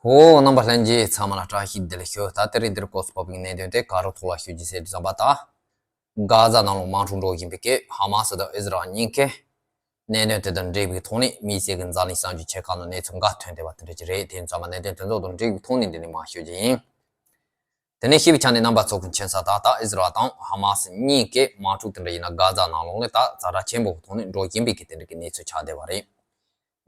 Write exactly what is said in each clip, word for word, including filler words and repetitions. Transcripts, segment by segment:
ཧོ། རྣམ་པ་ལྷན་རྒྱས་ཚང་མ་ལ་བཀྲ་ཤིས་བདེ་ལེགས་ཞུ། ད་དེ་རིང་འདིར་སྐོར་སུ་ཕབ་པའི་གནད་དོན་དེ་ག་རུ་ཐོག་ལ་ཞུ་རྒྱུ་ཟེར་དུས་ཙམ་པ། ད་གྷ་ཛ་ནང་ལོགས་དམག་འཁྲུག་འགྲོ་བཞིན་པའི་སྐད། ཧ་མ་སི་དང་ཨིས་ར་ཨེལ་གཉིས་ཀས་གནད་དོན་དེ་དང་འབྲེལ་བའི་ཐོག་ནས་དམིགས་བསལ་གྱི་འཛམ་གླིང་གསར་འགྱུར་ཆེ་ཁག་ནང་གནས་ཚུལ་འགའ་ཐོན་བསྡད་པ་དེ་འདྲ་ཅིག་རེད། དེ་ཡིན་ཙང་མ་གནད་དོན་དེ་ཚོ་དང་འབྲེལ་བའི་ཐོག་ནས་འདི་ནས་མར་ཞུ་རྒྱུ་ཡིན། དེ་ནས་ཞུས་པའི་ཆ་ནས་རྣམ་པ་ཚོ་གི་མཁྱེན་ས། ད་ལྟ་ཨིས་ར་ཨེལ་དང་ཧ་མ་སི་གཉིས་ཀས་དམག་འཁྲུག་དེ་འདྲ་ཡིན་ན་གྷ་ཛ་ནང་ལོགས་ནས་ད་ཛ་དྲག་ཆེན་པོ་གི་ཐོག་ནས་འགྲོ་བཞིན་པའི་གི་དེ་འདྲ་གི་གནས་ཚུལ་ཆགས་བསྡད་པ་རེད།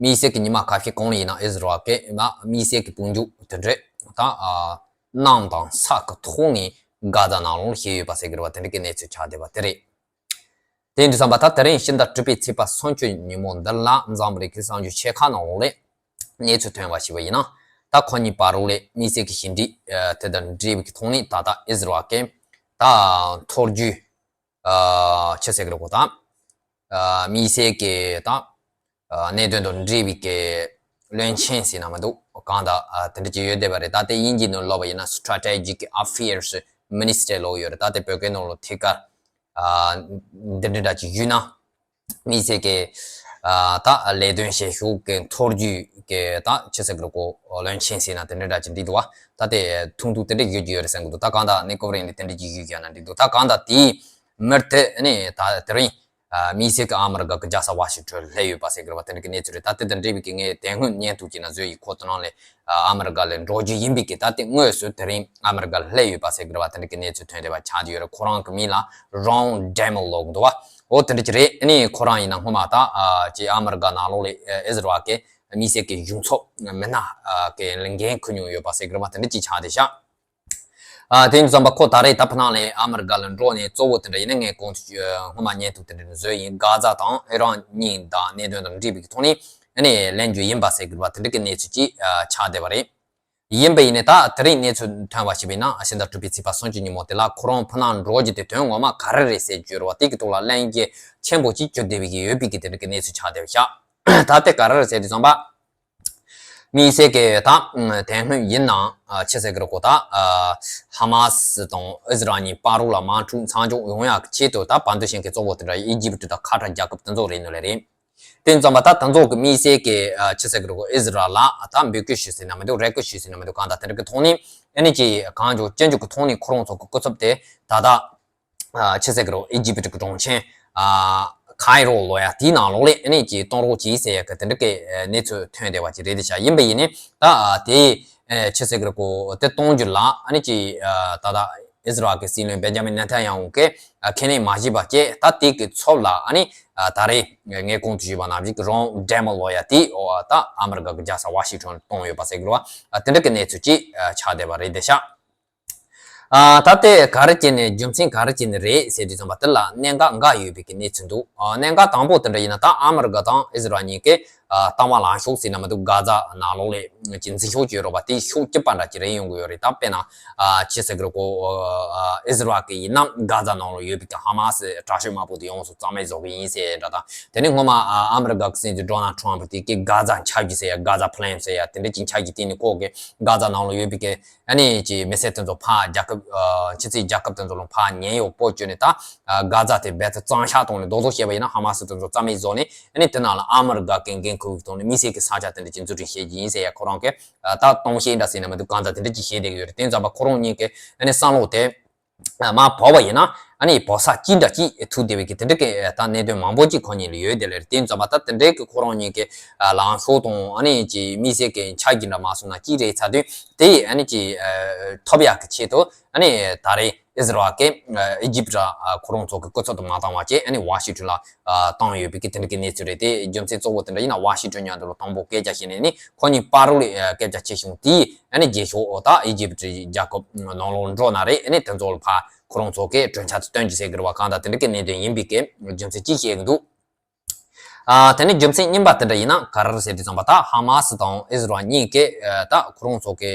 དམིགས་བསལ་གྱི་ཉི་མ་ཁ་ཤས་གོང་ལ་ཡིན་ན་ཨིས་ར་ཨེལ་གྱི་ད་དམིགས་བསལ་གྱི་དཔུང་འཇུག་དེ་འདྲས་ད་ཨ་གནམ་དང་ས་གི་ཐོག་ནས་གྷ་ཛ་ནང་ལོགས་ལ་བྱས་ཡོད་པ་ཟེར་གྱི་རེད་བ། དེ་འདྲ་གི་གནས་ཚུལ་ཆགས་བསྡད་པ་དེ་རེད། དེ་ཡིན་དུས་ཙམ་པ་ད་དེ་རིང་ཕྱི་ཟླ་དྲུག་པའི་ཚེས་པ་སུམ་ཅུ་ཉིན་མོ་འདི་ལ་འཛམ་བུ་གླིང་གི་གསར་འགྱུར་ཆེ་ཁག་ནང་ལོགས་ལས་གནས་ཚུལ་ཐོན་པ་ཞིག་ཡིན་ན། ད་ཁོ་གཉིས་བར་ལ་དམིགས་བསལ་གྱི་ཞི་འགྲིག་ཨ་དེ་དང་འབྲེལ་བའི་ཐོག་ནས་ད་ལྟ་ཨིས་ར་ཨེལ་གྱིས་ད་མཐོ་རྒྱུགས་ཨ་ཆི་ཟེར་གྱི་རེད་གོ། ད་ཨ་དམིགས་བསལ་གྱི་ད་ཨ་གནད་དོན་དང་འབྲེལ་བའི་གི་བློན་ཆེན་ཟེར་ན་མི་འདུག། གང་ལྟར་ཨ་དེ་འདྲ་ཅིག་ཡོད་བསྡད་པ་རེད། ད་དེ་དབྱིན་ཇིའི་ནང་ལབ་པ་ཡིན་ན་Strategic Affairs Minister ལབ་ཡོད་རེད། ད་དེ་བོད་སྐད་ནང་ལ་ཐད་ཀར་ཨ་འདི་འདྲ་འདྲ་ཅིག་ཞུས་ན། དམིགས་བསལ་གྱི་ཨ་ད་ལས་དོན་བྱེད་ཕྱོགས་ཀྱི་མཐོ་རྒྱུགས་ཀྱི་ད་ཆི་ཟེར་གྱི་རེད་གོ། བློན་ཆེན་ཟེར་ན་དེ་འདྲ་འདྲ་ཅིག་འགྲིག་འདུག་བ། ད་དེ་ཐུང་ཐུང་དེ་འདྲ་ཡོད་ཀྱི་ཡོད་རེད་བསམ་གྱི་འདུག། ད་གང་ལྟར་གནས་སྐབས་རིང་ལ་དེ་འདྲ་ཅིག་ཡོད་ཀྱི་ཡོད་ན་འགྲིག་འདུག། ད་གང་ལྟར་དེའི་མུར་དེ་ནི་ད་དེ་རིང་ཨ་དམིགས་བསལ་གྱི་ཨ་མི་རི་ཀ་གི་རྒྱལ་ས་ཝ་ཤིང་ཊོན་སླེབས་ཡོད་པ་ཟེར་གྱི་རེད་བ། དེ་འདྲ་གི་གནས་ཚུལ་རེད། ད་དེ་དང་འབྲེལ་བའི་གི་ངས་དེ་སྔོན་བརྙན་ཐུང་ཅིག་ནང་བཟོས་ཡིན། ཁོ་དེ་ནང་ལ་ཨ་མི་རི་ཀ་ལ་འགྲོ་རྒྱུ་ཡིན་པའི་གི་ད་དེ་དངོས་སུ་དེ་རིང་ཨ་མི་རི་ཀ་སླེབས་ཡོད་པ་ཟེར་གྱི་རེད་བ། དེ་འདྲ་གི་གནས་ཚུལ་ཐོན་བསྡད་པ་ཆགས་བསྡད་ཡོད་རེད། ཁོ་རང་གི་མིང་ལ་Ron Demmel ལབ་ཀྱི་འདུག་བ། འོ་དེ་འདྲ་ཅིག་རེད། ཨ་ནི་ཁོ་རང་ཡིན་ན་སྔོན་མ་ད་ཨ་ཅིག་ཨ་མི་རི་ཀ་ནང་ལོགས་ལ་ཨ་ཨིས་ར་ཨེལ་གྱི་དམིགས་བསལ་གྱི་གཞུང་ཚབ་མི་སྣ་ཨ་གི་ལས་འགན་འཁུར་མྱོང་ཡོད་པ་ཟེར་གྱི་རེད་བ། དེ་འདྲ་ཅིག་ཆགས་བསྡད་ཤག། ཨ་དེ་ཡིན་དུས་ཙམ་པ་ཁོ་ད་རེས་ད་ཕ་ནང་ལ་ཨ་མི་རི་ཀ་ལ་འགྲོ་ནས་གཙོ་བོ་དེ་འདྲ་ཡིན་ན། ངས་གོང་དུ་སྔོན་མ་བརྙན་ཐུང་དེ་འདྲ་བཟོས་ཡིན། གྷ་ཛ་དང་ཨི་རན་གཉིས་དང་གནད་དོན་དང་འབྲེལ་བའི་ཐོག་ནས་ཨ་ནི་ལེན་རྒྱུ་ཡིན་པ་ཟེར་གྱི་རེད་བ། དེ་འདྲ་གི་གནས་ཚུལ་ཅིག་ཨ་ཆགས་བསྡད་པ་རེད། ཡིན་པ་ཡིན་ནའི་ད་དེ་རིང་གནས་ཚུལ་ཐོན་པ་ཞིག་ཡིན་ན། ཕྱི་ཟླ་དྲུག་པའི་ཚེས་པ་སུམ་ཅུ་ཉིན་མོ་དེ་ལ་ཁོ་རང་ཕ་ནང་འགྲོ་རྒྱུ་དེ་དོན་ངོ་མ་ག་རེ་རེད་ཟེར་རྒྱུ་རེད་བ། དེ་གི་ཐོག་ལ་གླེང་རྒྱུ་ཆེན་པོ་ཅིག་གྱུར་བསྡད་པའི་གི་ཡོད་པའི་གི་དེ་འདྲ་གི་གནས་ཚུལ་ཆགས་བསྡད་པ་ཤག། ད་དེ་ག་རེ་རེད་ཟེར་དུས་ཙམ་པ། དམིགས་བསལ་གྱི་ད་དེ་སྔོན་ཡིན་ན་ཨ་ཆི་ཟེར་གྱི་རེད་གོ། ད་ཨ་ཧ་མ་སི་དང་ཨིས་ར་ཨེལ་གཉིས་བར་ལ་དམག་འཁྲུག་མཚམས་འཇོག་ཡོང་ཡག་གི་ཆེད་དུ་ད་བར་འདུམ་བྱེད་མཁན་གཙོ་བོ་དེ་འདྲ་ཨི་ཇིབ་ཊི་དང་ཁ་ཐར་རྒྱལ་ཁབ་དེ་ཚོ་རེད་ནོ་ལེ་རེད། དེ་ཙམ་པ་ད་དེ་ཚོ་གི་དམིགས་བསལ་གྱི་ཨ་ཆི་ཟེར་གྱི་རེད་གོ། ཨིས་ར་ཨེལ་ལ་ད་འབོད་སྐུལ་ཞུ་ཟེར་ན་མི་འདུག། རེ་སྐུལ་ཞུ་ཟེར་ན་མི་འདུག། གང་ལྟར་དེ་འདྲ་གི་ཐོག་ནས་ཨ་ནི་ཅིག་གང་བྱུང་ཅི་བྱུང་གི་ཐོག་ནས་ཁོ་རང་ཚོ་གི་སྐུ་ཚབ་དེ་ད་ལྟ་ཨ་ཆི་ཟེར་གྱི་རེད། ཨི་ཇིབ་ཊི་གི་གྲོང་ཁྱེར་ཨ་ཁའི་རོ་ལབ་ཡ་དེའི་ནང་ལོགས་ལ་ཨ་ནི་ཅིག་གཏོང་རོགས་གྱིས་ཟེར་ཡ་གི་དེ་འདྲ་གི་ཨ་གནས་ཚུལ་ཐོན་བསྡད་པ་ཅིག་རེད་དེ་ཤག། ཡིན་པ་ཡིན་ནའི་ད་ཨ་དེ་ཨ་ཆི་ཟེར་གྱི་རེད་གོ། དེ་གཏོང་རྒྱུ་ལ་ཨ་ནི་ཅིག་ཨ་ད་ལྟ་ཨིས་ར་ཨེལ་གྱི་སྲིད་བློན་བེན་ཇ་མིན་ནེ་ཐན་ཡ་ཧུ་གིས་ཨ་ཁས་ལེན་མ་བྱས་པ་བྱས། ད་དེ་གི་ཚབ་ལ་ཨ་ནི་ཨ་ད་རེས་ངས་གོང་དུ་ཞུས་པ་ནང་བཞིན་གྱི་རོན་ཌེ་མོ་ལབ་ཡ་དེ་ཨོ་ད་ཨ་མི་རི་ཀ་གི་རྒྱལ་ས་ཝ་ཤིང་ཊོན་གཏོང་ཡོད་པ་ཟེར་གྱི་རེད་བ། ཨ་དེ་འདྲ་གི་གནས་ཚུལ་ཅིག་ཨ་ཆགས་བསྡད་པ་རེད་དེ་ཤག། ཨ་ད་ལྟའི་ག་རེ་བྱས་ནས་རྒྱུ་མཚན་ག་རེ་བྱས་ནས་རེད་ཟེར་དུས་ཙམ་པ། དེ་ལ་གནད་འགག་འགའ་ཡོད་པའི་གི་གནས་ཚུལ་འདུག། ཨ་གནད་འགག་དང་པོ་དེ་འདྲ་ཡིན་ན་ད་ཨ་མི་རི་ཀ་དང་ཨིས་ར་ཨེལ་གཉིས་ཀས་ཨ་ལྟ་བ་ལངས་ཕྱོགས་ཟེར་ན་མི་འདུག། གྷ་ཛ་ནང་ལོགས་ལ་ཅིག་འཛིན་ཕྱོགས་ཅིག་ཡོད་རེད་བ། དེ་ཕྱོགས་གཅིག་པ་འདྲ་ཅིག་རེད་ཡོང་གི་ཡོད་རེད། ད་དཔེར་ན་ཨ་ཆི་ཟེར་གི་རེད་གོ། ཨ་ཨིས་ར་ཨེལ་གི་ཡིན་ན་གྷ་ཛ་ནང་ལོགས་ཡོད་པའི་གི་ཧ་མ་སི་དྲག་ཤོས་དམག་དཔུང་དེ་ཡོངས་སུ་རྩ་མེད་བཟོ་གི་ཡིན་ཟེར་འདྲ་དང་། དེ་ནས་སྔོན་མ་ཨ་ཨ་མི་རི་ཀ་གི་སྲིད་འཛིན་ཌོ་ནལ་ཊམ་པ་དེ་གིས་གྷ་ཛ་འཆར་གཞི་ཟེར་ཡ། གྷ་ཛ་པི་ལན་ཟེར་ཡ་དེ་འདྲ་ཅིག་འཆར་གཞི་བཏིང་ནས་ཁོ་གིས་གྷ་ཛ་ནང་ལོགས་ཡོད་པའི་གི་ཨ་ནི་ཅིག་མི་སེར་དེ་ཚོ་ཕར་རྒྱལ་ཁབ་ཨ་ཕྱི་སྲིད་རྒྱལ་ཁབ་དེ་ཚོ་ལ་ཕར་ཉེན་གཡོལ་སྤོ་བཅུག་ནས། ད་ཨ་གྷ་ཛ་དེ་རྦད་དེ་གཙང་ཤག་བཏང་ནས། རྡོག་རྡོག་བཤད་པ་ཡིན་ན་ཧ་མ་སི་དེ་ཚོ་རྩ་མེད་བཟོས་ནས། ཨ་ནི་དེ་ནང་ལ་ཨ་མི་རི་ཀ་གི་འགན་འཁུར་བའི་ཐོག་ནས་དམིགས་བསལ་གྱི་ས་ཆ་དེ་འདྲ་ཅིག་འཛུགས་སྐྲུན་བྱེད་ཀྱི་ཡིན་ཟེར་ཡ། ཁོ་རང་གིས་ཨ་ད་སྟོང་བཤད་འདྲ་ཟེར་ན་མི་འདུག། གང་ལྟར་དེ་འདྲ་ཅིག་བཤད་བསྡད་ཀྱི་ཡོད་རེད། དེ་ཙམ་པ་ཁོ་རང་གཉིས་ཀྱི་ཨ་ནི་བསམ་བློ་དེ་ཨ་མར་བབས་པ་ཡིན་ན་ཨ་ནི་བབས་ས་གཅིག་འདྲ་ཅིག་ཐུག་བསྡད་པའི་གི་དེ་འདྲ་གི་ཨ་ད་གནད་དོན་མང་པོ་ཅིག་ཁོ་གཉིས་ལ་ཡོད་བསྡད་ལེ་རེད། དེ་ཙམ་པ་ད་དེ་འདྲའི་གི་ཁོ་རང་གཉིས་ཀྱི་ཨ་ལངས་ཕྱོགས་དང་ཨ་ནི་ཅིག་དམིགས་བསལ་གྱི་འཆར་གཞི་འདྲ་མ་སོང་ན་ཅིག་རེད་ཚར་དུས། དེ་ཨ་ནི་ཅིག་ཨ་ཐོབ་ཡག་གི་ཆེད་དུ་ཨ་ནི་ད་རེས་ཨིས་ར་ཨེལ་གྱིས་ཨ་ཨི་ཇིབ་ལ་ཨ་ཁོ་རང་ཚོ་གི་སྐུ་ཚབ་དུ་མ་བཏང་བ་བྱས། ཨ་ནི་ཝ་ཤིང་ཊོན་ལ་ཨ་བཏང་ཡོད་པའི་གི་དེ་འདྲ་གི་གནས་ཚུལ་རེད། དེ་རྒྱུ་མཚན་གཙོ་བོ་དེ་འདྲ་ཡིན་ན་ཝ་ཤིང་ཊོན་མཉམ་དུ་ལ་དང་པོ་སྐད་ཆ་བཤད་ནས། ཨ་ནི་ཁོ་གཉིས་བར་ལ་ཨ་སྐད་ཆ་བྱས་བྱུང་དེ། ཨ་ནི་རྗེས་ཕྱོགས་ཨོ་ད་ཨི་ཇིབ་རྒྱལ་ཁབ་ནང་ལོགས་འགྲོ་ན་རེད། ཨ་ནི་དེ་ཚོ་ལ་ཕར་ཁོ་རང་ཚོ་གི་གྲོས་འཆར་དེ་སྟོན་རྒྱུ་ཟེར་གི་རེད་བ། གང་ལྟར་དེ་འདྲ་གི་གནད་དོན་ཡིན་པའི་གི་རྒྱུ་མཚན་གཅིག་བཤད་གི་འདུག། ཨ་དེ་ནས་རྒྱུ་མཚན་གཉིས་པ་དེ་འདྲ་ཡིན་ན་ག་རེ་རེད་ཟེར་དུས་ཙམ་པ། ད་ཧ་མ་སི་དང་ཨིས་ར་ཨེལ་གཉིས་ཀས་ཨ་ད་ཁོ་རང་ཚོ་གི་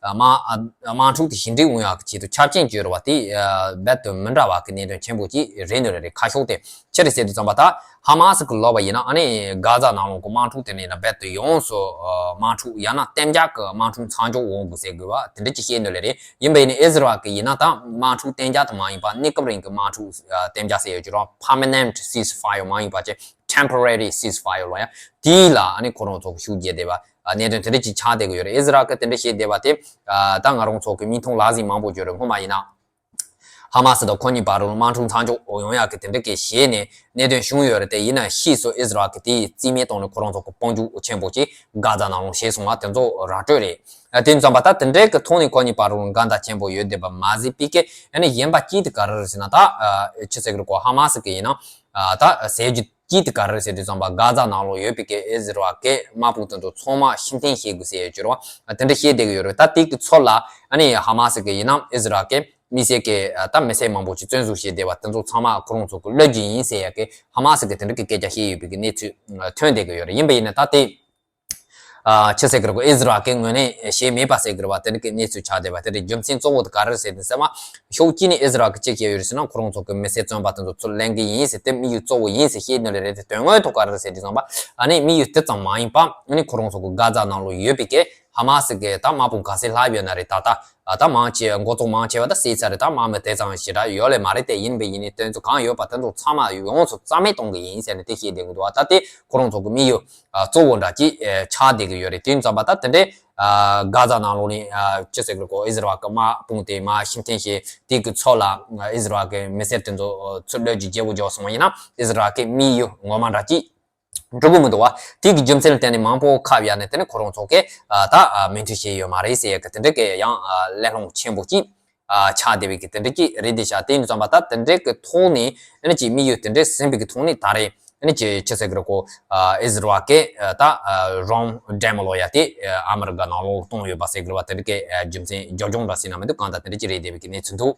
ཨ་དམག་ཨ་དམག་འཁྲུག་དེ་ཞི་འགྲིག་ཡོང་ཡག་གི་ཆེད་དུ་ཆ་རྐྱེན་བཅོས་རེད་བ། དེ་ཨ་རྦད་དེ་མི་འདྲ་བ་གི་གནད་དོན་ཆེན་པོ་ཅིག་རེད་འདུག་ལེ་རེད། ཁ་ཕྱོགས་དེ་ཅི་རེད་ཟེར་དུས་ཙམ་པ། ད་ཧ་མ་སི་གི་ལབ་པ་ཡིན་ན་ཨ་ནི་གྷ་ཛ་ནང་ལོགས་གི་དམག་འཁྲུག་དེ་ནས་ན་རྦད་དེ་ཡོངས་སུ་ཨ་དམག་འཁྲུག་ཡང་ན་གཏན་འཇགས་གི་དམག་འཁྲུག་མཚམས་འཇོག་འོང་དགོས་ཟེར་དགོས་བ། དེ་འདྲ་ཅིག་བཤད་འདུག་ལེ་རེད། ཡིན་པ་ཡིན་ནའི་ཨིས་ར་ཨེལ་གི་ཡིན་ན་ད་དམག་འཁྲུག་གཏན་འཇགས་དུ་མ་ཡིན་པ། གནས་སྐབས་རིང་གི་དམག་འཁྲུག་ཨ་གཏན་འཇགས་ཟེར་ཡོད་ཀྱི་རེད། Permanent ceasefire མ་ཡིན་པ་བྱས་temporary ceasefire ལབ་ཡ་དེ་ལ་ཨ་ནི་ཁོ་རང་ཚོ་ཤུགས་རྒྱབ་བསྡད་པ་ གནད་དོན་དེ་འདྲ་ཅིག་ཆགས་བསྡད་ཀྱི་ཡོད་རེད། ཨི་ཟི་རལ་གྱིས་དེ་འདྲ་བཤད་བསྡད་པ་དེ་ད་ང་རང་ཚོ་གི་མིག་མཐོང་ལག་ཟིན་མང་པོ་ཅིག་ཡོད་རེད། སྔོན་མ་ཡིན་ན། ཧ་མ་སི་དང་ཁོ་གཉིས་བར་ལ་དམག་འཁྲུག་མཚམས་འཇོག་ཡོང་ཡག་གི་དེ་འདྲ་གི་བྱས་ནས་གནད་དོན་བྱུང་ཡོད་རེད་དེ། ཡིན་ན་ཕྱིས་སུ་ཨི་ཟི་རལ་གྱིས་དེའི་རྩིས་མེད་གཏོང་ནས་ཁོ་རང་ཚོ་གི་དཔུང་འཇུག་ཆེན་པོ་ཅིག་གྷ་ཛ་ནང་ལོགས་བྱས་སོང་བ་དེ་ཚོ་ར་སྤྲོད་རེད། དེ་ཙམ་པ་ད་དེ་འདྲའི་གི་ཐོག་ནས་ཁོ་གཉིས་བར་ལ་འགལ་ཟླ་ཆེན་པོ་ཡོད་བསྡད་པ་མ་ཟད་པའི་གི་ཨ་ནི་གཞན་པ་གཅིག་དེ་ག་རེ་རེད་ཟེར་ན། ད་ཆི་ཟེར་གི་རེད་གོ། ཧ་མ་སི་གི་ཡིན་ན་ད་ཟེར་རྒྱུ་གཅིག་དེ་ག་རེ་རེད་ཟེར་དུས་ཙམ་པ་གྷ་ཛ་ནང་ལོགས་ཡོད་པའི་གི་ཨི་ཟི་རལ་གྱི་དམག་དཔུང་དེ་ཚོ་ཚང་མ་ཕྱིར་འཐེན་བྱེད་དགོས་ཟེར་ཡོད་ཅོར་བ་དེ་འདྲ་བཤད་བསྡད་ཀྱི་ཡོད་རེད། ད་དེ་གི་ཚོད་ལ་ཨ་ནི་ཧ་མ་སི་གི་ཡིན་ན་ཨི་ཟི་རལ་གྱི་དམིགས་བསལ་གྱི་ད་མི་སེར་མང་པོ་ཅིག་བཙོན་བཟུང་བྱས་བསྡད་པ་དེ་ཚོ་ཚང་མ་ཁོ་རང་ཚོ་གི་གློད་རྒྱུ་ཡིན་ཟེར་ཡ་གི་ཧ་མ་སི་གི་དེ་འདྲ་གི་སྐད་ཆ་བཤད་ཡོད་པའི་གི་གནས་ཚུལ་ཐོན་བསྡད་ཀྱི་ཡོད་རེད། ཡིན་པ་ཡིན་ན་ད་དེ་ཆི་ཟེར་གི་རེད་གོ། ཨི་ཟི་རལ་གྱི་ངོས་ནས་བྱས་མེད་པ་ཟེར་གི་རེད་བ། དེ་འདྲ་གི་གནས་ཚུལ་ཆགས་བསྡད་པ་དེ་རེད། རྒྱུ་མཚན་གཙོ་བོ་དེ་ག་རེ་རེད་ཟེར་དུས་ཙམ་པ། ཕྱོགས་གཅིག་ནས་ཨི་ཟི་རལ་གྱིས་ཅི་བཤད་ཡོད་རེད་ཟེར་ན། ཁོ་རང་ཚོ་གི་མི་སེར་བཙོན་པ་དེ་ཚོ་ཚུར་ལེན་གི་ཡིན་ཟེར། དེ་དམིགས་ཡུལ་གཙོ་བོ་ཡིན་ཟེར་བཤད་ནི་ལས་རེད་དེ། དོན་དངོས་ཐོག་ག་རེ་རེད་ཟེར་དུས་ཙམ་པ་ཨ་ནི་དམིགས་ཡུལ་དེ་ཙམ་མ་ཡིན་པ། ཨ་ནི་ཁོ་རང་ཚོ་གི་གྷ་ཛ་ནང་ལོགས་ཡོད་པའི་གི་ཧ་མ་སི་གི་ད་དམག་དཔུང་ག་ཚད་ལྷག་ཡོད་ན་རེད། ད་ད་ད་མང་ཆེ་འགོ་བཙུགས་མང་ཆེ་བ་ད་བསད་ཚར་རེད། ད་དམག་མི་དེ་ཙམ་ཞེ་དྲག་ཡོད་ལེ་མ་རེད་དེ། ཡིན་པས་ཡིན་ནའི་དེ་ཚོ་གང་ཡོད་པ་དེ་ཚོ་ཚང་མ་ཡོངས་སུ་རྩ་མེད་གཏོང་གི་ཡིན་ཟེར་ནས་དེ་བཤད་བསྡད་ཀྱི་འདུག་བ། ད་དེ་ཁོ་རང་ཚོ་གི་དམིགས་ཡུལ་གཙོ་བོ་འདྲ་ཅིག་ཆགས་བསྡད་ཀྱི་ཡོད་རེད། དེ་ཙམ་པ་ད་དེ་འདྲའི་གྷ་ཛ་ནང་ལོགས་ནས་ཅི་ཟེར་གི་རེད་གོ། ཨི་ཟི་རལ་གྱི་དམག་དཔུང་དེ་མར་ཕྱིར་འཐེན་བྱས། དེ་གི་ཚོད་ལ་ཨི་ཟི་རལ་གྱི་མི་སེར་དེ་ཚོ་ཚུར་གློད་རྒྱུ་བརྗེ་པོ་འཇོག་སོང་བ་ཡིན་ན། ཨི་ཟི་རལ་གྱི་དམིགས་ཡུལ་ངོ་མ་འདྲ་ཅིག་འགྲུབ་གི་མི་འདུག་བ། དེ་གི་རྒྱུ་མཚན་ལ་བརྟེན་ནས་མང་པོ་ཁ་བཞག་ནས་དེ་ནས་ཁོ་རང་ཚོ་གིས་ད་མོས་མཐུན་བྱས་ཡོད་མ་རེད་ཟེར་ཡ་གི་དེ་འདྲ་གི་ཡང་གླེང་སློང་ཆེན་པོ་ཅིག་ཆགས་བསྡད་པའི་གི་དེ་འདྲ་ཅིག་རེད་དེ་ཤག་དེ་ཡིན་དུས་ཙམ་པ་ད་དེ་འདྲ་གི་ཐོག་ནས་ཨ་ནི་ཅིག་དམིགས་ཡུལ་དེ་འདྲ་ཟིན་པའི་གི་ཐོག་ནས་ད་རེས་ཨ་ནི་ཅིག་ཅི་ཟེར་གི་རེད་གོ། ཨི་ཟི་རལ་གྱིས་ད་རོན་ཌེ་མོ་ལོ་ཡ་དེ་ཨ་མི་རི་ཀ་ནང་ལོགས་གཏོང་ཡོད་པ་ཟེར་གི་རེད་བ། དེ་འདྲ་གི་རྒྱུ་མཚན་རྒྱབ་ལྗོངས་འདྲ་ཟེར་ན་མི་འདུག། གང་ལྟར་དེ་འདྲ་ཅིག་རེད་བསྡད་པའི་གི་གནས་ཚུལ་འདུག།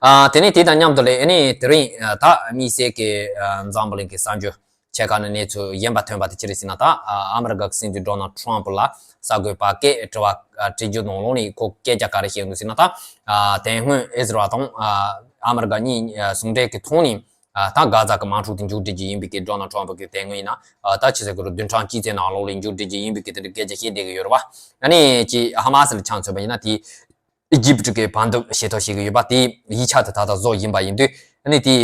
ཨ་དེ་ནས་དེ་དང་མཉམ་དུ་ལས་ཨ་ནི་དེ་རིང་ཨ་ད་དམིགས་བསལ་གྱི་ཨ་འཛམ་བུ་གླིང་གི་གསར་འགྱུར་ཆེ་ཁག་ནས་གནས་ཚུལ་གཞན་པ་ཐོན་པ་དེ་ཅི་རེད་ཟེར་ན། ད་ཨ་ཨ་མི་རི་ཀ་གི་སྲིད་འཛིན་ཌོ་ནལ་ཊམ་ཕ་ལ་གསར་འགོད་པ་གིས་དྲི་བ་ཨ་དྲི་རྒྱུ་ནང་ལོགས་ནས་ཁོ་སྐད་ཆ་ག་རེ་བཤད་འདུག་ཟེར་ན། ད་ཨ་དེ་སྔོན་ཨི་ཟི་རལ་དང་ཨ་ཨ་མི་རི་ཀ་གཉིས་ཨ་ཟུང་འབྲེལ་གྱི་ཐོག་ནས་ཨ་ད་གྷ་ཛ་གི་དམག་འཁྲུག་དེ་མཇུག་སྒྲིལ་རྒྱུ་ཡིན་པའི་གི་ཌོ་ནལ་ཊམ་ཕ་གིས་དེ་སྔོན་ཡིན་ན་ཨ་ད་ཆི་ཟེར་གི་རེད། བདུན་ཕྲག་གཅིག་ཙམ་ནང་ལོགས་ལ་མཇུག་སྒྲིལ་རྒྱུ་ཡིན་པའི་གི་དེ་འདྲ་སྐད་ཆ་བཤད་བསྡད་ཀྱི་ཡོད་རེད་བ། ཨ་ནི་ཅིག་ཧ་མ་སི་ལ་ཆ་མཚོན་པ་ཡིན་ན་དེ། ཨི་ཇིབ་གི་བར་འདུམ་བྱེད་ཐབས་བྱེད་ཀྱི་ཡོད་པ་དེ་ཡིག་ཆ་དེ་ད་ལྟ་བཟོ་བཞིན་པ་ཡིན་དུས། ཨ་ནི་དེ་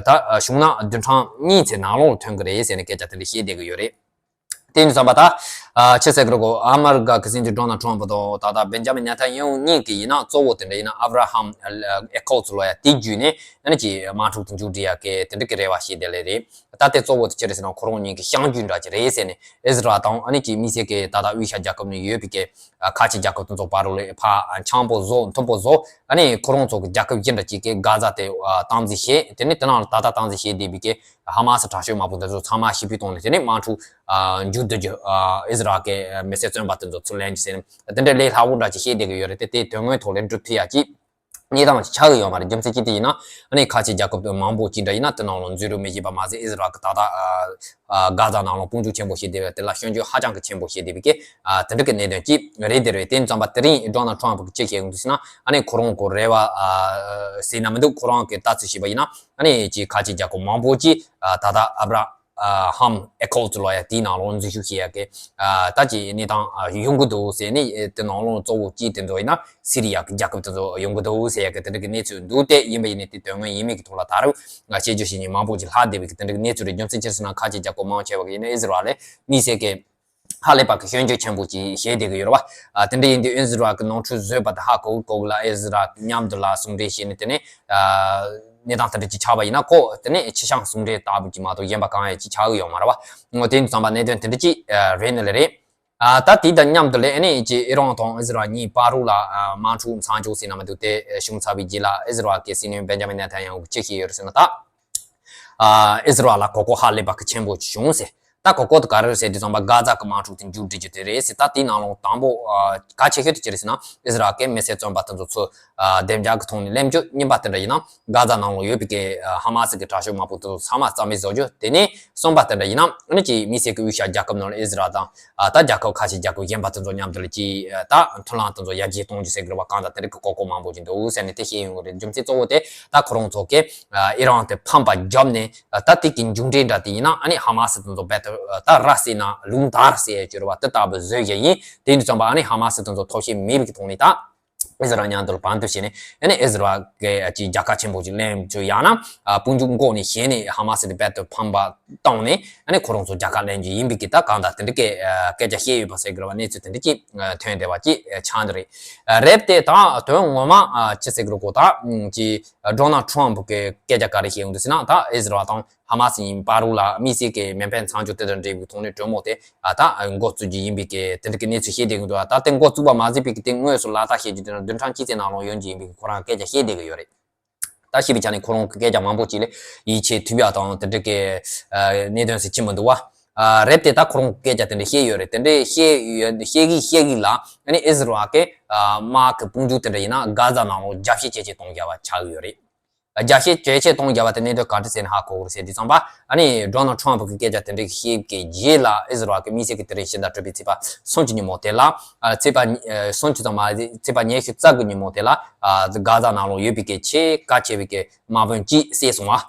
ད་བྱུང་ན་བདུན་ཕྲག་གཉིས་ཙམ་ནང་ལོགས་ཐོན་གྱི་རེད་ཟེར་ནས་སྐད་ཆ་དེ་འདྲ་བཤད་བསྡད་ཀྱི་ཡོད་རེད། དེ་ཡིན་དུས་ཙམ་པ་ད་ཆི་ཟེར་གི་རེད་གོ། ཨ་མི་རི་ཀ་གི་སྲིད་འཛིན་ཌོ་ནལ་ཊམ་ཕ་དང་ད་ལྟ་བེན་ཇ་མིན་ནེ་ཐན་ཡ་ཧུ་གཉིས་ཀྱི་ཡིན་ན་གཙོ་བོ་དེ་འདྲ་ཡིན་ན་ཨབ་ར་ཧམ་ཨེ་ཁོ་ཚུ་ལོ་ཡ་དེ་བརྒྱུད་ནས་ཨ་ནི་ཅིག་དམག་འཁྲུག་དེ་མཇུག་སྒྲིལ་ཡ་གི་དེ་འདྲ་གི་རེ་བ་བྱེད་བསྡད་ལེ་རེད། ད་ལྟའི་གཙོ་བོ་དེ་ཅི་རེད་ཟེར་ན་ཁོ་རང་གཉིས་ཀྱི་བཤང་རྒྱུད་འདྲ་ཅིག་རེད་ཟེར་ནས་ཨི་ཟི་རལ་དང་ཨ་ནི་ཅིག་དམིགས་བསལ་གྱི་ད་ལྟ་དབུས་ཤར་རྒྱལ་ཁབ་ནས་ཡོད་པའི་གི་ཁ་ཆེ་རྒྱལ་ཁབ་དེ་ཚོ་བར་ལ་ཕར་འཆམ་པོ་བཟོ་མཐུན་པོ་བཟོ། ཨ་ནི་ཁོ་རང་ཚོ་གི་རྒྱལ་ཁབ་གཞན་འདྲ་ཅིག་གིས་གྷ་ཛ་དེ་སྟངས་འཛིན་བྱེད། དེ་ནས་དེ་ནང་ལ་ད་ལྟ་སྟངས་འཛིན་བྱེད་བསྡད་པའི་གི་ཧ་མ་སི་དྲག་ཤོས་དམག་དཔུང་དེ་ཚོ་ཚང་མ་ཕྱིར་འབུད་གཏོང་ནས་དེ་ནས་དམག་འཁྲུག་མཇུག་བསྡུ་རྒྱུ་ཨི་ཟི་རལ་གྱི་མི་སེར་བཙོན་པ་དེ་ཚོ་ཚུར་ལེན་རྒྱུ་ཟེར་ནས་དེ་འདྲ་ལས་སླ་བོ་འདྲ་ཅིག་བཤད་བསྡད་ཀྱི་ཡོད་རེད་དེ། དེ་དོན་དངོས་ཐོག་ལ་འགྲུབ་ཐུབ་ཡ་ཅིག་གནས་སྟངས་ཅིག་ཆགས་ཀྱི་ཡོད་མ་རེད། རྒྱུ་མཚན་ཅི་སྟེ་ཡིན་ན་ཨ་ནི་ཁ་ཆེ་རྒྱལ་ཁབ་དེ་མང་པོ་ཅིག་འདྲ་ཡིན་ན་དེ་ནང་ལ་འཛུལ་རུ་མི་བྱེད་པ་མ་ཟད་ཨི་ཟི་རལ་གྱིས་ད་ལྟ་ཨ་གྷ་ཛ་ནང་ལ་དཔུང་འཇུག་ཆེན་པོ་བྱས་བསྡད་པ་དེ་ལ་སྐྱོན་བརྗོད་ཧ་ཅང་གི་ཆེན་པོ་བྱས་བསྡད་པའི་གི་ཨ་དེ་འདྲ་གི་གནད་དོན་ཅིག་རེད། དེ་རེད། དེ་ཡིན་དུས་ཙམ་པ་དེ་རིང་ཌོ་ནལ་ཊམ་ཕ་གིས་ཅི་བཤད་ཡོང་དུས་ཟེར་ན་ཨ་ནི་ཁོ་རང་གི་རེ་བ་ཨ་ཟེར་ན་མི་འདུག། ཁོ་རང་གིས་ལྟ་ཚུལ་བྱས་པ་ཡིན་ན་ཨ་ནི་ཅིག་ཁ་ཆེ་རྒྱལ་ཁབ་མང་པོ་ཅིག་ཨ་ད་ལྟ་ཨབ་ར་ཧམ་ཨེ་ཁོ་ཚུ་ལོ་ཡ་དེའི་ནང་ལ་འཛུལ་ཞུགས་བྱེད་ཡ་གི་ཨ་ད་ཅིག་གནས་སྟངས་ཨ་ཡོང་གི་འདུག་ཟེར་ནས། དེ་ནང་ལ་གཙོ་བོ་གཅིག་དེ་ཚོ་ཡིན་ན་སི་རི་ཡ་གི་རྒྱལ་ཁབ་དེ་ཚོ་ཡོང་གི་འདུག་ཟེར་ཡ་གི་དེ་འདྲ་གི་གནས་ཚུལ་འདུག་སྟེ། ཡིན་པ་ཡིན་ནའི་དེ་དོན་དངོས་ཡིན་མིན་གྱི་ཐོག་ལ་ད་རུང་ང་དཔྱད་བརྗོད་བྱེད་མཁན་མང་པོ་ཅིག་ལྷག་བསྡད་པའི་གི་དེ་འདྲ་གི་གནས་ཚུལ་རེད། རྒྱུ་མཚན་ཅི་རེད་ཟེར་ན་ཁ་ཆེ་རྒྱལ་ཁབ་མང་ཆེ་བ་གིས་ཡིན་ན་ཨི་ཟི་རལ་ལ་དམིགས་བསལ་གྱི་ཧ་ལས་པ་གི་སྐྱོན་བརྗོད་ཆེན་པོ་ཅིག་བྱས་བསྡད་ཀྱི་ཡོད་རེད་བ། ཨ་དེ་འདྲ་ཡིན་དུས་ཨི་ཟི་རལ་གྱི་ནོར་འཁྲུལ་བཟོས་པ་དེ་ཧ་གོ་གོ་གི་ལ་ཨི་ཟི་རལ་མཉམ་དུ་ལ་ཟུང་འབྲེལ་བྱས་ནས་དེ་ནས་ཨ་གནས་སྟངས་དེ་འདྲ་ཅིག་ཆགས་པ་ཡིན་ན་ཁོ་དེ་ནས་ཕྱི་བཤང་ཟུང་འབྲེལ་ལྟ་བུ་ཅིག་མ་གཏོགས་གཞན་པ་གང་ཡང་ཅིག་ཆགས་ཀྱི་ཡོད་མ་རེད་བ། འོ་དེ་ཡིན་དུས་ཙམ་པ་གནད་དོན་དེ་འདྲ་ཅིག་ཨ་རེད་ནི་ལ་རེད། ཨ་ད་དེ་དང་མཉམ་དུ་ལས་ཨ་ནི་ཅིག་ཨི་རན་དང་ཨི་ཟི་རལ་གཉིས་བར་རུ་ལ་ཨ་དམག་འཁྲུག་མཚམས་འཇོག་ཟེར་ན་མི་འདུག་སྟེ་བྱུང་ཚར་བའི་རྗེས་ལ་ཨི་ཟི་རལ་གྱི་སྲིད་བློན་བེན་ཇ་མིན་ནེ་ཐན་ཡ་ཧུ་གིས་ཅི་བཤད་ཡོད་རེད་ཟེར་ན། ད་ཨ་ཨི་ཟི་རལ་ལ་གོ་སྐབས་ཧ་ལས་པ་གི་ཆེན་པོ་ཅིག་བྱུང་ཟེར། ད་གོ་སྐབས་དེ་ག་རེ་རེད་ཟེར་དུས་ཙམ་པ་གྷ་ཛ་གི་དམག་འཁྲུག་དེ་མཇུག་སྒྲིལ་རྒྱུ་དེ་རེད་ཟེར། ད་དེའི་ནང་ལོགས་དང་པོ་ཨ་གལ་ཆེ་ཤོས་དེ་ཅི་རེད་ཟེར་ན་ཨི་ཟི་རལ་གྱིས་མི་སེར་བཙོན་པ་དེ་ཚོ་ཚུར་ཨ་བདེ་འཇགས་ཀྱི་ཐོག་ནས་ལེན་རྒྱུ། གཉིས་པ་དེ་འདྲ་ཡིན་ན་གྷ་ཛ་ནང་ལོགས་ཡོད་པའི་གི་ཨ་ཧ་མ་སི་གི་དྲག་ཤོས་དམག་དཔུང་དེ་ཚོ་ཚང་མ་རྩ་མེད་བཟོ་རྒྱུ། དེ་ནས་གསུམ་པ་དེ་འདྲ་ཡིན་ན་ཨ་ནི་ཅིག་དམིགས་བསལ་གྱི་དབུས་ཤར་རྒྱལ་ཁབ་ནང་ལ་ཨི་ཟི་རལ་དང་ཨ་ད་རྒྱལ་ཁབ་ཁ་ཤས་རྒྱལ་ཁབ་གཞན་པ་དེ་ཚོ་མཉམ་དུ་ལ་ཅིག་ཨ་ད་མཐུན་ལམ་དེ་ཚོ་ཡར་རྒྱས་གཏོང་རྒྱུ་ཟེར་གི་རེད་བ། གང་ལྟར་དེ་འདྲ་གི་གོ་སྐབས་མང་པོ་ཅིག་འདུག་ཟེར་ནས་དེ་བཤད་ཡོང་གི་རེད། རྒྱུ་མཚན་གཙོ་བོ་དེ་ད་ཁོ་རང་ཚོ་གིས་ཨ་ཨི་རན་དེ་ཕམ་པ་བརྒྱབ་ནས་ཨ་ད་དེ་གི་མཇུག་འབྲས་འདྲ་དེ་ཡིན་ན་ཨ་ནི་ཧ་མ་སི་དེ་ཚོ་རྦད་དེ་ཨ་ད་ར་བསད་ན་ལུང་དར་ཟེར་ཡ་ཅིག་ཡོད་རེད་བ། དེ་ལྟ་བུ་བཟོས་བཞག་ཡིན། དེ་ཡིན་དུས་ཙམ་པ་ཨ་ནི་ཧ་མ་སི་དེ་ཚོ་ཐོབ་ཤེས་མེད་པའི་གི་ཐོག་ནས་ད། ཨི་ཟི་རལ་མཉམ་དུ་བར་དུ་བྱས་ནས་ཨ་ནི་ཨི་ཟི་རལ་གྱི་ཅིག་རྒྱལ་ཁ་ཆེན་པོ་ཅིག་ལེན་རྒྱུ་ཡང་ན་དཔུང་འཇུག་འགོག་ནས་གཞན་ནས་ཧ་མ་སི་དེ་རྦད་དེ་ཕམ་པ་བཏང་ནས་ཨ་ནི་ཁོ་རང་ཚོ་རྒྱལ་ཁ་ལེན་རྒྱུ་ཡིན་པའི་གི་ད་གང་ལྟར་དེ་འདྲ་གི་སྐད་ཆ་བཤད་ཡོད་པ་ཟེར་གི་རེད་བ། གནས་ཚུལ་དེ་འདྲ་ཅིག་ཐོན་བསྡད་པ་ཅིག་ཆགས་འདུག་རེད། རེད་དེ་ད་དོན་ངོ་མ་ཅི་ཟེར་གི་རེད་གོ། ད་ཅི་ཌོ་ནལ་ཊམ་གི་སྐད་ཆ་ག་རེ་བཤད་ཡོང་འདུག་ཟེར་ན། ད་ཨི་ཟི་རལ་དང་ཧ་མ་སི་ཡིན་བར་དུ་ལ་དམིགས་བསལ་གྱི་མེ་འཕེན་མཚམས་འཇོག་དེ་དང་འབྲེལ་བའི་ཐོག་ནས་གྲོས་མོལ་དེ་ད་འགོ་བཙུགས་རྒྱུ་ཡིན་པའི་གི་དེ་འདྲ་གི་གནས་ཚུལ་བཤད་བསྡད་ཀྱི་འདུག་ད་དེ་འགོ་བཙུགས་པ་མ་ཟད་པའི་གི་དེ་དངོས་སུ་ལག་བསྟར་བྱེད་རྒྱུ་དེ་ནི་བདུན་ཕྲག་གཅིག་ཙམ་ནང་ལོགས་ཡོང་རྒྱུ་ཡིན་པའི་གི་ཁོ་རང་སྐད་ཆ་བཤད་བསྡད་ཀྱི་ཡོད་རེད། ད་ཤེས་པའི་ཆ་ནས་ཁོ་རང་གི་སྐད་ཆ་མང་པོ་ཅིག་ལ་ཡིད་ཆེས་ཐུབ་ཡག་དང་དེ་འདྲ་གི་གནད་དོན་ཟེར་གྱི་མི་འདུག་བ། རེད་དེ་ད་ཁོ་རང་གི་སྐད་ཆ་དེ་འདྲ་བཤད་ཡོད་རེད། དེ་འདྲ་བཤད་ཡོད་བཤད་གི་བཤད་གི་ལ་ཨ་ནི་ཨི་ཟི་རལ་གི་དམག་གི་དཔུང་འཇུག་དེ་འདྲ་ཡིན་ན་གྷ་ཛ་ནང་ལོགས་རྒྱ་བཤད་ཇེ་ཆེ་གཏོང་རྒྱུ་བ་ཆགས་ཡོད་རེད། རྒྱ་བཤད་ཇེ་ཆེ་གཏོང་རྒྱུ་བ་དེ་གནད་དོན་ག་འདྲ་ཟེར་ནས་ཧ་གོ་དགོས་རེད་ཟེར་དུས་ཙམ་པ། ཨ་ནི་ཌོ་ནལ་ཊམ་གི་སྐད་ཆ་དེ་འདྲ་བཤད་ཀྱི་རྗེས་ལ་ཨི་ཟི་རལ་གི་དམིགས་བསལ་གྱི་དེ་རིང་ཕྱི་ཟླ་དྲུག་པའི་ཚེས་པ་སུམ་ཅུ་ཉིན་མོ་དེ་ལ་ཨ་ཚེས་པ་ཉི་ཨ་སུམ་ཅུ་ཙམ་མ་རེད། ཚེས་པ་ཉི་ཤུ་རྩ་དགུ་ཉིན་མོ་དེ་ལ་ཨ་གྷ་ཛ་ནང་ལོགས་ཡོད་པའི་གི་ཆེས་གལ་ཆེ་བའི་གི་དམག་དཔོན་གཅིག་བསད་སོང་བ།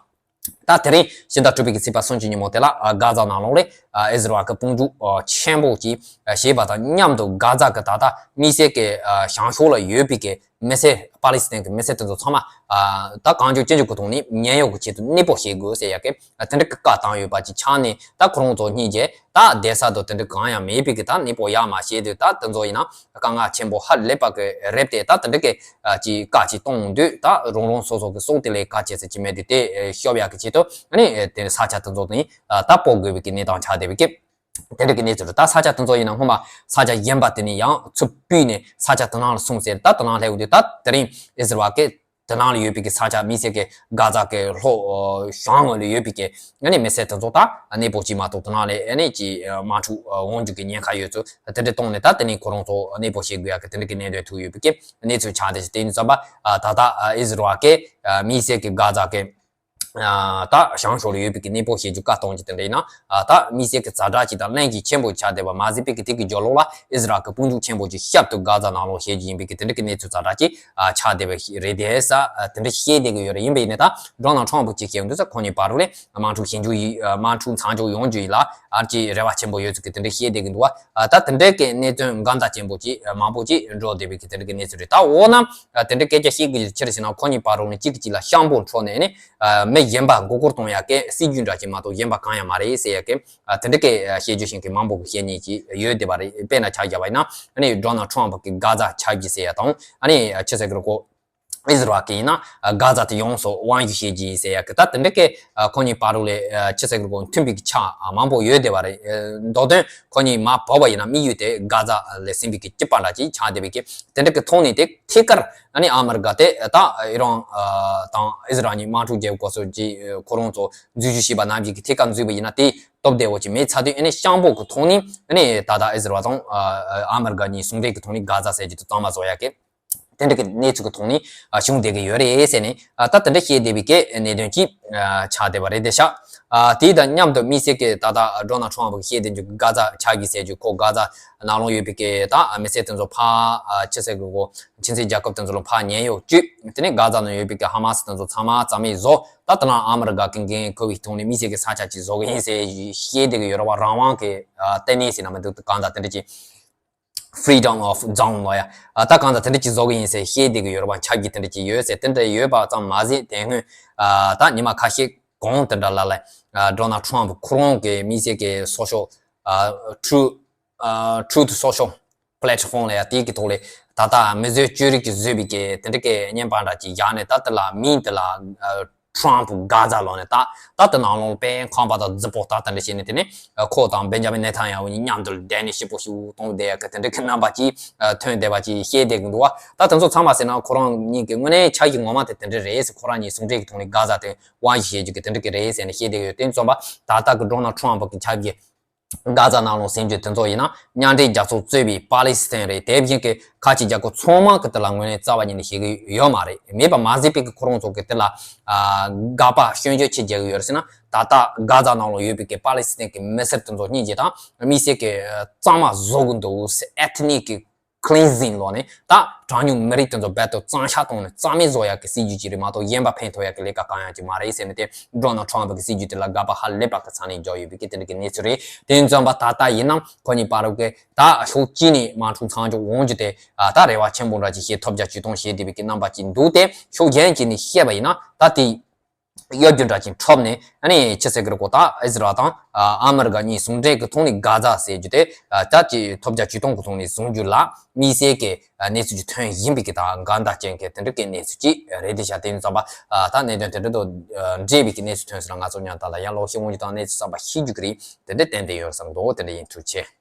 ད་དེ་རིང་ཕྱི་ཟླ་དྲུག་པའི་གི་ཚེས་པ་སུམ་ཅུ་ཉིན་མོ་དེ་ལ་ཨ་གྷ་ཛ་ནང་ལོགས་ལ་ཨ་ཨི་ཟི་རལ་གི་དཔུང་འཇུག་ཨ་ཆེན་པོ་ཅིག་ཨ་བྱས་པ་དང་མཉམ་དུ་གྷ་ཛ་གི་ད་ལྟ་དམིགས་བསལ་གི་ཨ་བྱང་ཕྱོགས་ལ་ཡོད་པའི་གི་མི་སེར་པ་ལི་སི་ཐན་གྱི་མི་སེར་དེ་ཚོ་ཚང་མ་ཨ་ད་གང་བྱུང་ཅི་བྱུང་གི་ཐོག་ནས་ཉེན་གཡོལ་གྱི་ཆེད་དུ་གནས་སྤོ་བྱེད་དགོས་ཟེར་ཡ་གི་ཨ་དེ་འདྲ་གི་བཀའ་བཏང་ཡོད་པ་ཅིག་ཆགས་ནས། ད་ཁོ་རང་ཚོ་གཉིས་ཀྱིས་ད་བསྡད་ས་དང་དེ་འདྲ་གང་ཡང་མེད་པའི་གི་ད་གནས་སྤོ་ཡག་མ་བྱས་དུས་ད་དེ་ཚོ་ཡིན་ན་དཀའ་ངལ་ཆེན་པོ་ཧ་ལས་པ་གི་རེད་དེ། ད་དེ་འདྲ་གི་ཨ་ཅིག་བཀའ་ཅིག་གཏོང་དུས་ད་རང་རང་སོ་སོ་གི་སྲོག་དེ་ལས་གལ་ཆེ་ས་ཅིག་མེད་དུས་དེ་ཨེ་ཤོབ་ཡག་གི་ཆེད་དུ་ཨ་ནི་ཨེ་དེ་ས་ཆ་དེ་ཚོ་ནི་ཨ་ད་སྤོ་དགོས་པའི་གི་གནས་སྟངས་ཆགས་བསྡད་པའི་གི་དེ་འདྲ་གི་གནས་ཚུལ་རེད། ད་ས་ཆ་དེ་ཚོ་ཡིན་ན་སྔོན་མ་ས་ཆ་གཞན་པ་དེ་ནས་ཡང་ཚུར་ཕུད་ནས་ས་ཆ་དེ་ནང་ལ་སོང་ཟེར། ད་དེ་ནང་སླེབས་དུས་ད་དེ་རིང་ཨི་ཟི་རལ་གི་དེ་ནང་ལ་ཡོད་པའི་གི་ས་ཆ་དམིགས་བསལ་གི་གྷ་ཛ་གི་ལྷོ་བྱང་ངོས་ལ་ཡོད་པའི་གི་ཨ་ནི་མི་སེར་དེ་ཚོ་ད་གནས་སྤོ་བྱས་མ་གཏོགས་དེ་ནང་ལ་ཨ་ནི་ཅིག་དམག་འཁྲུག་འོང་རྒྱུ་གི་ཉེན་ཁ་ཡོད་ཚུལ་དེ་འདྲ་གཏོང་ནས། ད་དེ་ནས་ཁོ་རང་ཚོ་གནས་སྤོ་བྱེད་དགོས་ཡག་གི་དེ་འདྲ་གི་གནད་དོན་ཐུག་ཡོད་པའི་གི་གནས་ཚུལ་ཆགས་བསྡད་ཅིག་དེ་ཡིན་ཙམ་པ། ད་ལྟ་ཨི་ཟི་རལ་གི་དམིགས་བསལ་གི་གྷ་ཛ་གི་ད་བྱང་ཕྱོགས་ལ་ཡོད་པའི་གི་གནས་སྤོ་བྱེད་རྒྱུ་བཀའ་གཏོང་རྒྱུ་དེ་འདྲ་ཡིན་ན། ད་དམིགས་བསལ་གི་ཛ་དྲག་ཅིག་དང་གླེང་གཞི་ཆེན་པོ་ཆགས་བསྡད་པ་མ་ཟད་པའི་གི་དེ་གི་རྒྱབ་ལོགས་ལ་ཨི་ཟི་རལ་གི་དཔུང་འཇུག་ཆེན་པོ་ཅིག་ཞབས་ཏོག་གྷ་ཛ་ནང་ལོགས་བྱེད་རྒྱུ་ཡིན་པའི་གི་དེ་འདྲ་གི་གནས་ཚུལ་ཛ་དྲག་ཅིག་ཆགས་བསྡད་པ་རེད་དེ་ས་དེ་འདྲ་བཤད་བསྡད་གི་ཡོད་རེད། ཡིན་པ་ཡིན་ནའི་ད་ཌོ་ནལ་ཊམ་ཕུ་ཅིག་བཤད་ཡོང་དུས་ས་ཁོ་གཉིས་བར་དུ་ལ་དམག་འཁྲུག་ཞི་འཇུག་ཡིན་དམག་འཁྲུག་མཚམས་འཇོག་ཡོང་རྒྱུ་ཡིན་ལ་ཨར་ཅིག་རེ་བ་ཆེན་པོ་ཡོད་ཚུལ་གི་དེ་འདྲ་བཤད་བསྡད་གི་འདུག་བ། ད་དེ་འདྲ་གི་གནད་དོན་འགའ་ད་ཆེན་པོ་ཅིག་མང་པོ་ཅིག་འགྲོ་བསྡད་པའི་གི་དེ་འདྲ་གི་གནས་ཚུལ་རེད། ད་འོ་ན་དེ་འདྲ་སྐད་ཆ་བཤད་གི་ཕྱིར་ཟེར་ན་ཁོ་གཉིས་བར་དུ་ནས་གཅིག་གིས་གཅིག་ལ་ཤམ་པོ་འཕྲོག་ནས་ནི་མི་གཞན་པ་མགོ་སྐོར་གཏོང་ཡག་གི་སྲིད་ཇུས་འདྲ་ཅིག་མ་གཏོགས་གཞན་པ་གང་ཡང་མ་རེད་ཟེར་ཡག་གི་དེ་འདྲ་གི་བཤད་རྒྱུ་ཞིག་གི་མང་པོ་གི་བཤད་མཁན་ཅིག་ཡོད་བསྡད་པ་རེད། དཔེར་ན་ཆ་བཞག་པ་ཡིན་ན་ཨ་ནི་ཌོ་ནལ་ཊམ་ཕུ་གི་གྷ་ཛ་ཆ་བཞག་ཟེར་ཡག་དང་ཨ་ནི་ཅི་ཟེར་གི་རེད་གོ། ཨི་ཟི་རལ་གི་ཡིན་ན་གྷ་ཛ་དེ་ཡོངས་སུ་དབང་སྒྱུར་བྱེད་ཀྱི་ཡིན་ཟེར་ཡག་གི་ད་དེ་འདྲ་གི་ཁོ་གཉིས་བར་དུ་ལ་ཅི་ཟེར་གི་རེད་གོ། མཐུན་པའི་གི་ཆ་མང་པོ་ཡོད་བསྡད་པ་རེད། མདོར་དོན་ཁོ་གཉིས་མར་བབས་པ་ཡིན་ན་དམིགས་ཡུལ་དེ་གྷ་ཛ་ལ་ཟིན་པའི་གི་སྐྱིད་པ་འདྲ་ཅིག་ཆགས་བསྡད་པའི་གི་དེ་འདྲ་གི་ཐོག་ནས་དེ་ཐད་ཀར་ཨ་ནི་ཨ་མི་རི་ཀ་དེ་ད་ཨི་རན་དང་ཨི་ཟི་རལ་གཉིས་དམག་འཁྲུག་བྱེད་དགོས་སོ་ཅིག་ཁོ་རང་ཚོ་འཛུལ་ཞུགས་བྱས་པ་ནམ་ཞིག་གི་ཐད་ཀར་འཛུལ་བ་ཡིན་ན་དེ་སྟབས་བདེ་བོ་ཅིག་མེད་ཚར་དུས་ཨ་ནི་ཤམ་པོ་གི་ཐོག་ནས་ཨ་ནི་ད་ལྟ་ཨི་ཟི་རལ་དང་ཨ་མི་རི་ཀ་གཉིས་ཟུང་འབྲེལ་གི་ཐོག་ནས་གྷ་ཛ་ཟེར་རྒྱུ་དེ་གཙང་མ་བཟོ་ཡག་གི་དེ་འདྲ་གི་གནས་ཚུལ་གི་ཐོག་ནས་བྱུང་བསྡད་གི་ཡོད་རེད་ཟེར་ནས་ད་དེ་འདྲ་བཤད་བསྡད་པའི་གི་གནད་དོན་ཅིག་ཆགས་བསྡད་པ་རེད་དེ་ཤག་དེ་དང་མཉམ་དུ་དམིགས་བསལ་གི་ད་ལྟ་ཌོ་ནལ་ཊམ་ཕུ་གི་བཤད་བསྡད་རྒྱུ་གྷ་ཛ་ཆ་བཞག་ཟེར་རྒྱུ་ཁོ་གྷ་ཛ་ནང་ལོགས་ཡོད་པའི་གི་ད་མི་སེར་དེ་ཚོ་ཕར་ཅི་ཟེར་གི་རེད་གོ། ཁྱིམ་མཚེས་རྒྱལ་ཁབ་དེ་ཚོ་ལ་ཕར་ཉེན་གཡོལ་བཅུག་དེ་ནས་གྷ་ཛ་ནང་ཡོད་པའི་གི་ཧ་མ་སི་དེ་ཚོ་ཚང་མ་རྩ་མེད་བཟོ། ད་ལྟ་ནང་ཨ་མི་རི་ཀ་གི་འགན་འཁུར་བའི་ཐོག་ནས་དམིགས་བསལ་གི་ས་ཆ་ཅིག་བཟོ་གི་ཡིན་ཟེར་བཤད་བསྡད་གི་ཡོད་རེད་བ། རང་དབང་གི་ལྟེ་གནས་ཟེར་ན་མི་འདུག་གང་ལྟར་དེ་འདྲ་ཅིག Freedom of Zone ལོ་ཡ། ད་གང་ལྟར་དེ་འདྲ་ཅིག་བཟོ་གི་ཡིན་ཟེར་བཤད་བསྡད་གི་ཡོད་རེད་བ། ཆ་བཞག་དེ་འདྲ་ཅིག་ཡོད་ཟེར། དེ་འདྲ་ཡོད་པ་ཙམ་མ་ཟད་དེ་སྔོན་ད་ཉི་མ་ཁ་ཤས་གོང་དེ་འདྲ་ལ་ལ་ཌོ་ནལ་ཊམ་ཕུ་ཁོ་རང་གི་དམིགས་བསལ་གི་སོ་ཤལ་ཨ་Truth ཨ་Truth Social Platform ལ་ཡ་དེའི་གི་ཐོག་ལ་ད་ལྟ་མི་བཟོས་བཅོས་རིག་གི་བཟོས་པའི་གི་དེ་འདྲ་གི་བརྙན་པར་འདྲ་ཅིག་བཞག་ནས། ད་དེ་ལ་མིང་དེ་ལ་ཨ་Trump Gaza ལོ་ནས་ད་ད་དེ་ནང་ལོགས་དཔེ་ཁང་པ་དང་རྫི་པོ་ད་དེ་འདྲ་བྱས་ནས། དེ་ནས་ཁོ་དང་Benjamin Netanyahu གཉིས་མཉམ་དུ་བསྡད་ནས་ཞིབ་པོ་ཞིབ་གཏོང་བསྡད་ཡག་གི་དེ་འདྲ་གི་རྣམ་པ་ཅིག་ཐོན་བསྡད་པ་ཅིག་བཤད་བསྡད་གི་འདུག་བ། ད་དེ་ཚོ་ཚང་མ་ཟེར་ན་ཁོ་རང་གཉིས་ཀྱི་དངོས་གནས་ཆ་བཞག་ངོ་མ་དེ་དེ་འདྲ་རེད་ཟེར། ཁོ་རང་གཉིས་ཟུང་འབྲེལ་གི་ཐོག་ནས་གྷ་ཛ་དེ་དབང་སྒྱུར་བྱེད་རྒྱུ་གི་དེ་འདྲ་གི་རེད་ཟེར་ནས་བཤད་བསྡད་ཡོད། དེ་ཚོ་པ་ད་ལྟ་གི་Donald Trump གི་ཆ་བཞག་གྷ་ཛ་ནང་ལོགས་ཟིན་རྒྱུ་དེ་ཚོ་ཡིན་ན་མཉམ་འབྲེལ་རྒྱལ་ཚོགས་གཙོས་པའི་པ་ལི་སི་ཐན་རེད། དེ་བཞིན་གྱི་ཁ་ཆེ་རྒྱལ་ཁབ་ཚང་མ་གི་དེ་ལ་ངོས་ནས་རྩ་བ་ཉིད་ནས་བྱེད་ཀྱི་ཡོད་མ་རེད། མེད་པ་མ་ཟད་པའི་གི་ཁོ་རང་ཚོ་གི་དེ་ལ་ཨ་དགག་པ་སྐྱོན་བརྗོད་ཆེ་རྒྱག་གི་ཡོད་རེད་ཟེར་ན། ད་ལྟ་གྷ་ཛ་ནང་ལོགས་ཡོད་པའི་གི་པ་ལི་སི་ཐན་གི་མི་སེར་དེ་ཚོ་སྙིང་རྗེ་དང་དམིགས་བསལ་གི་གཙང་མ་བཟོ་གི་འདུག་ཟེར། ཨེཐ་ནིག་གི་ cleansing ལོག་ནས་ད་གྲངས་ཉུང་མི་རིགས་དེ་ཚོ་རྦད་དེ་གཙང་ཤ་བཏང་ནས་རྩ་མེད་བཟོ་ཡག་གི་སྲིད་ཇུས་ཅིག་རེད་མ་གཏོགས་གཞན་པ་ཕན་ཐོགས་ཡག་གི་ལས་ཀ་གང་ཡང་ཅིག་མ་རེད་ཟེར་ནས་དེ་Donald Trump གི་སྲིད་ཇུས་དེ་ལ་དགག་པ་ཧ་ལས་པ་གི་ཚ་ནས་རྒྱག་ཡོད་པའི་གི་དེ་འདྲ་གི་གནས་ཚུལ་རེད། དེ་ཡིན་ཙང་པ་ད་ལྟ་ཡིན་ན་ཁོ་གཉིས་བར་གི་ད་ཕྱོགས་གཅིག་ནས་དམག་འཁྲུག་མཚམས་འཇོག་འོང་རྒྱུ་དེ་ད་རེ་བ་ཆེན་པོ་འདྲ་ཅིག་བྱེད་ཐོབ་རྒྱ་ཇུས་གཏོང་བྱེད་བསྡད་པའི་གི་རྣམ་པ་ཅིག་འདུག་སྟེ། ཕྱོགས་གཞན་གཅིག་ནས་བཤད་པ་ཡིན་ན་ད་དེ་གཡོ་སྒྱུ་འདྲ་ཅིག་འཁྲབ་ནས་ཨ་ནི་ཅི་ཟེར་གི་རེད་གོ། ད་ཨི་ཟི་རལ་དང་ཨ་མི་རི་ཀ་གཉིས་ཟུང་འབྲེལ་གི་ཐོག་ནས་གྷ་ཛ་ཟེར་རྒྱུ་དེ་ད་ཅིག་ཐོབ་རྒྱ་ཇུས་གཏོང་གི་ཐོག་ནས་བཟུང་རྒྱུ་ལ་དམིགས་བསལ་གི་གནས་ཚུལ་ཅིག་ཐོན་བཞིན་པའི་གི་ད་འགལ་ཟླ་ཅན་གི་དེ་འདྲ་གི་གནས་ཚུལ་ཅིག་རེད་དེ་ཤ། དེ་ཡིན་ཙང་པ་ད་གནད་དོན་དེ་འདྲ་དང་འབྲེལ་བའི་གི་གནས་ཚུལ་ཐོན་ཟེར་ན་ང་ཚོ་མཉམ་དུ་ལ་ཡང་ལོག་ཤེས་འོང་རྒྱུ་དང་གནས་ཚུལ་གསར་པ་ཤེས་རྒྱུ་གི་རེད། དེ་འདྲ་ཏན་ཏན་ཡོད་བསམ་འདུག་དེ་འདྲ་ཡིན། ཐུགས་རྗེ་ཆེ།